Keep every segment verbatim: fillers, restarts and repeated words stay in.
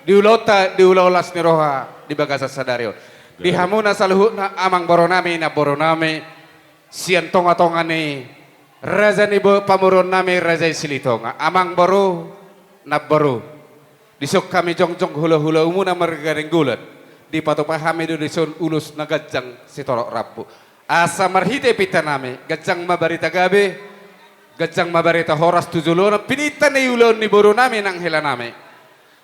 Di ulaonta, di ulaon las ni roha di bagasan sadari on. Di hamuna saluhutna amangborunami, namborunami, sian tongatonga ni raja ni bo-, pamoruonnami Raja i Silitonga. Amangboru, namboru. Dison hami jongjong hulahulamuna marga Nainggolan. Dipatupa hami do dison ulos na ganjang sitorop rambu. Asa marhite pintanami, ganjang ma barita gabe, ganjang ma barita horas tu joloan on, pininta ni ulaon ni borunami nang helanami.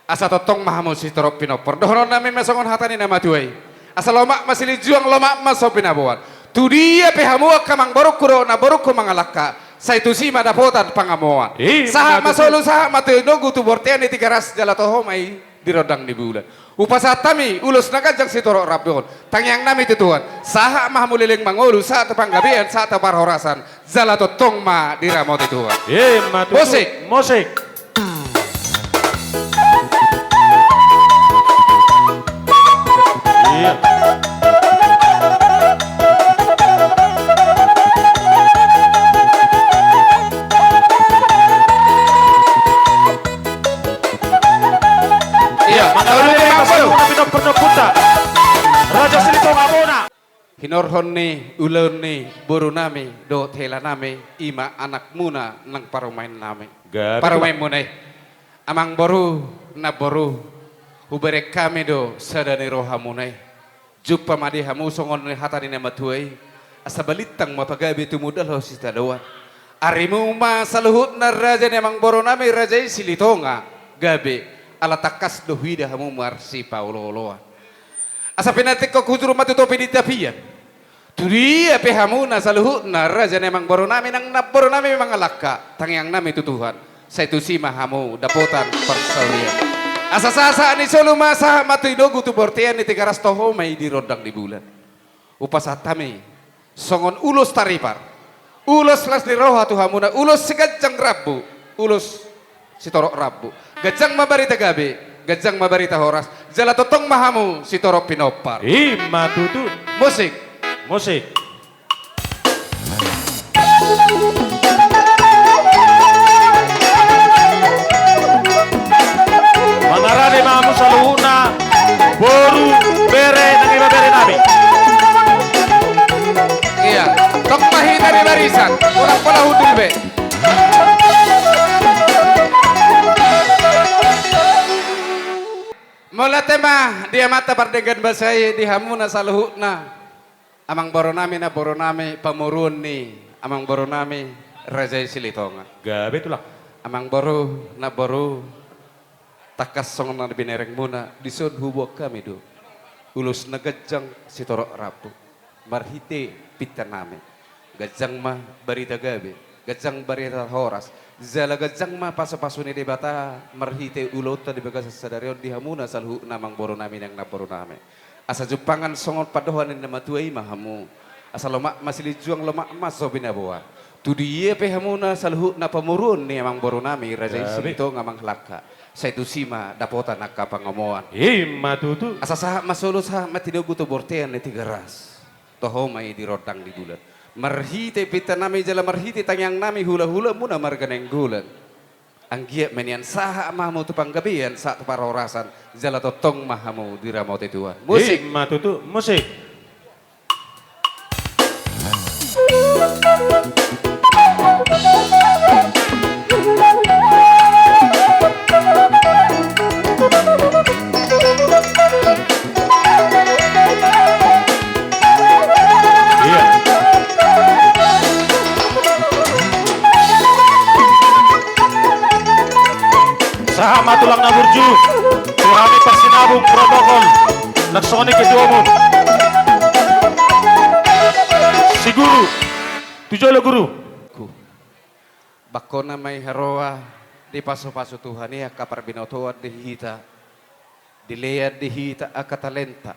Asa tongtong ma hamu sitorop pinompar. Dohononnami ma songon hata ni na matua i. Asa lomak ma silinjuang, lomak ma so binaboan. Tu dia pe hamu angka amangborungku dohot namborungku mangalangka, sai tusi ma dapotan pangomoan. I ma tutu. Sahat ma solu, sahat ma tinogu tu bontean ni Tigaras, jala toho ma i di rondang ni bulan. Hupasahat hami ulos na ganjang sitorop rambu on. Tangiangnami tu Tuhan. Sahat ma hamu leleng mangolu, sahat tu panggabean, sahat tu parhorasan. Jala tongtong ma diramoti Tuhan. I ma tutu. Musik. Musik. Iya. Iya, mangarade ma saluhutna pinompar ni ompunta Raja Silitonga bona. Hinorhon ni ulaon ni borunami dohot helanami, i ma anakmuna nang parumaennami. Gabe. Parumaenmuna i. Amangboru, namboru, hubereng hami do sada ni rohamuna i. Jumpa ma di hamu songon hata ni na matua i. Asa balintang ma pagabe tumundalhon sitadoan. Arimu ma saluhutna raja ni amangborunami Raja i Silitonga gabe, ala tangkas do huida hamu marsipaolooloan. Asa pinantikhon hujur ma tu topi ni tapian. Tu dia pe hamuna saluhutna raja ni amangborunami nang namborunami mangalangka, tangiangnami tu Tuhan, sai tusi ma hamu dapotan parsaulian. Asa sahat ni solu ma, sahat ma tinogu tu bontean ni Tigaras, toho ma i di rondang ni bulan. Hupasahat hami songon ulos taripar, ulos las ni roha tu hamuna, ulos siganjang rambu, ulos sitorop rambu. Ganjang ma barita gabe, ganjang ma barita horas, jala tongtong ma hamu sitorop pinompar. I ma tutu. Musik. Musik. Mangarade ma hamu saluhutna, boru, bere, nang ibeberenami. Iya, tong ma hita di barisan, unang pola hundul be. Mauliate ma di Amanta Pardenggan Basa i, di hamuna saluhutna. Amangborunami, namborunami, pamoruon ni amangborunami Raja i Silitonga. Gabe tulang. Amangboru, namboru, tangkas songon na binerengmuna, dison huboan hami do ulos na ganjang sitorop rambu. Marhite pintanami, ganjang ma barita gabe, ganjang barita horas, jala ganjang ma pasupasu ni Debata marhite ulaonta di bagasan sadari on di hamuna saluhutna amangborunami nang namborunami. Asa jumpangan songon pandohan ni na matua i ma hamu. Asa lomak ma silinjuang, lomak ma so binaboan. Tu dia pe hamuna saluhutna pamoruon ni amangborunami Raja i Silitonga mangalangka, sai tusi ma dapotan angka pangomoan. I ma tutu. Asa sahat ma solu, sahat ma tinogu tu bontean ni Tigaras, toho ma i di rondang ni bulan. Marhite pintanami jala marhite tangiangnami hulahulamuna marga Nainggolan, anggiat ma nian sahat ma hamu tu panggabean, sahat tu parhorasan, jala tongtong ma hamu diramoti Tuhan. Musik. I ma tutu, musik. Iya. Sahat ma tulang na burju, tu hami parsinabung protokol, nang songon i ketua umum. Si guru, tu jolo guru. Bangkona ma i haroa, dipasupasu Tuhan i angka parbinotoan di hita, dilean di hita angka talenta.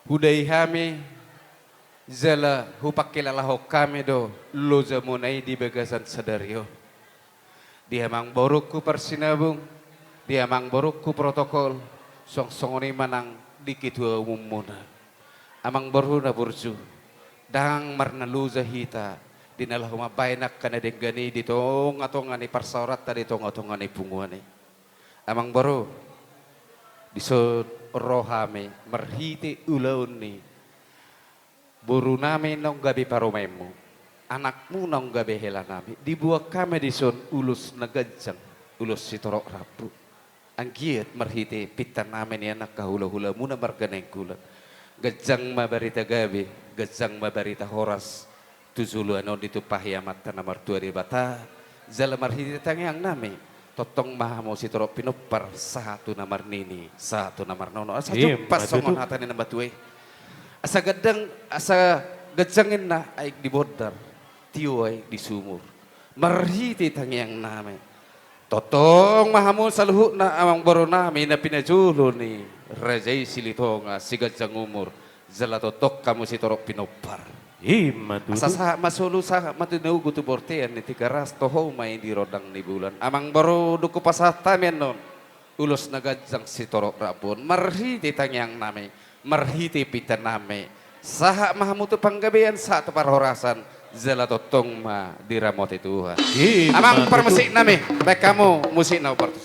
Hudai hami, jala hupangkilalahon hami do lojamuna i di bagasan sadari on. Di amangborungku parsinabung, di amangborungku protokol, songon i ma nang di ketua umummuna. Amangboru na burju, ndang marnaloja hita di na laho mambahen angka na denggan i di tongatonga ni parsaoranta, di tongatonga ni punguan i. Amangboru, Dison ro hami marhite ulaon ni boru nami naung gabe parumaenmu, anakmu naung gabe hela nami, dibuat hami dison ulos na ganjang, ulos sitorop rambu. Anggiat marhite pinta nami nian angka hulahulamuna marga Nainggolan, ganjang ma barita gabe, ganjang ma barita horas tu joloan on ditumpahi Amanta na martua Debata, jala marhite tangiang nami, tongtong ma hamu sitorop pinompar sahat tu na marnini, sahat tu na marnono. Asa jumpang songon hata ni na matua i. Asa ganjang, asa ganjang ninna aek di bondar, tio aek di sumur. Marhite tangiang nami, tongtong ma hamu saluhutna amang boru nami na pinajolo ni Raja i Silitonga, siganjang umur, jala tongtong hamu sitorop pinompar. Ima tutu. Asa sahat ma solu, sahat ma tu na ugu, tu bontean ni Tigaras, toho ma i di rondang ni bulan. Amang boru, dung hupasahat hami annon ulos na ganjang sitorop rambu on, marhite tangiang nami, marhite pinta nami, sahat ma hamu tu panggabean, sahat tu parhorasan, jala tongtong ma diramoti Tuhan. Ima tutu. Amang parmusik nami, baen hamu musik na upartu.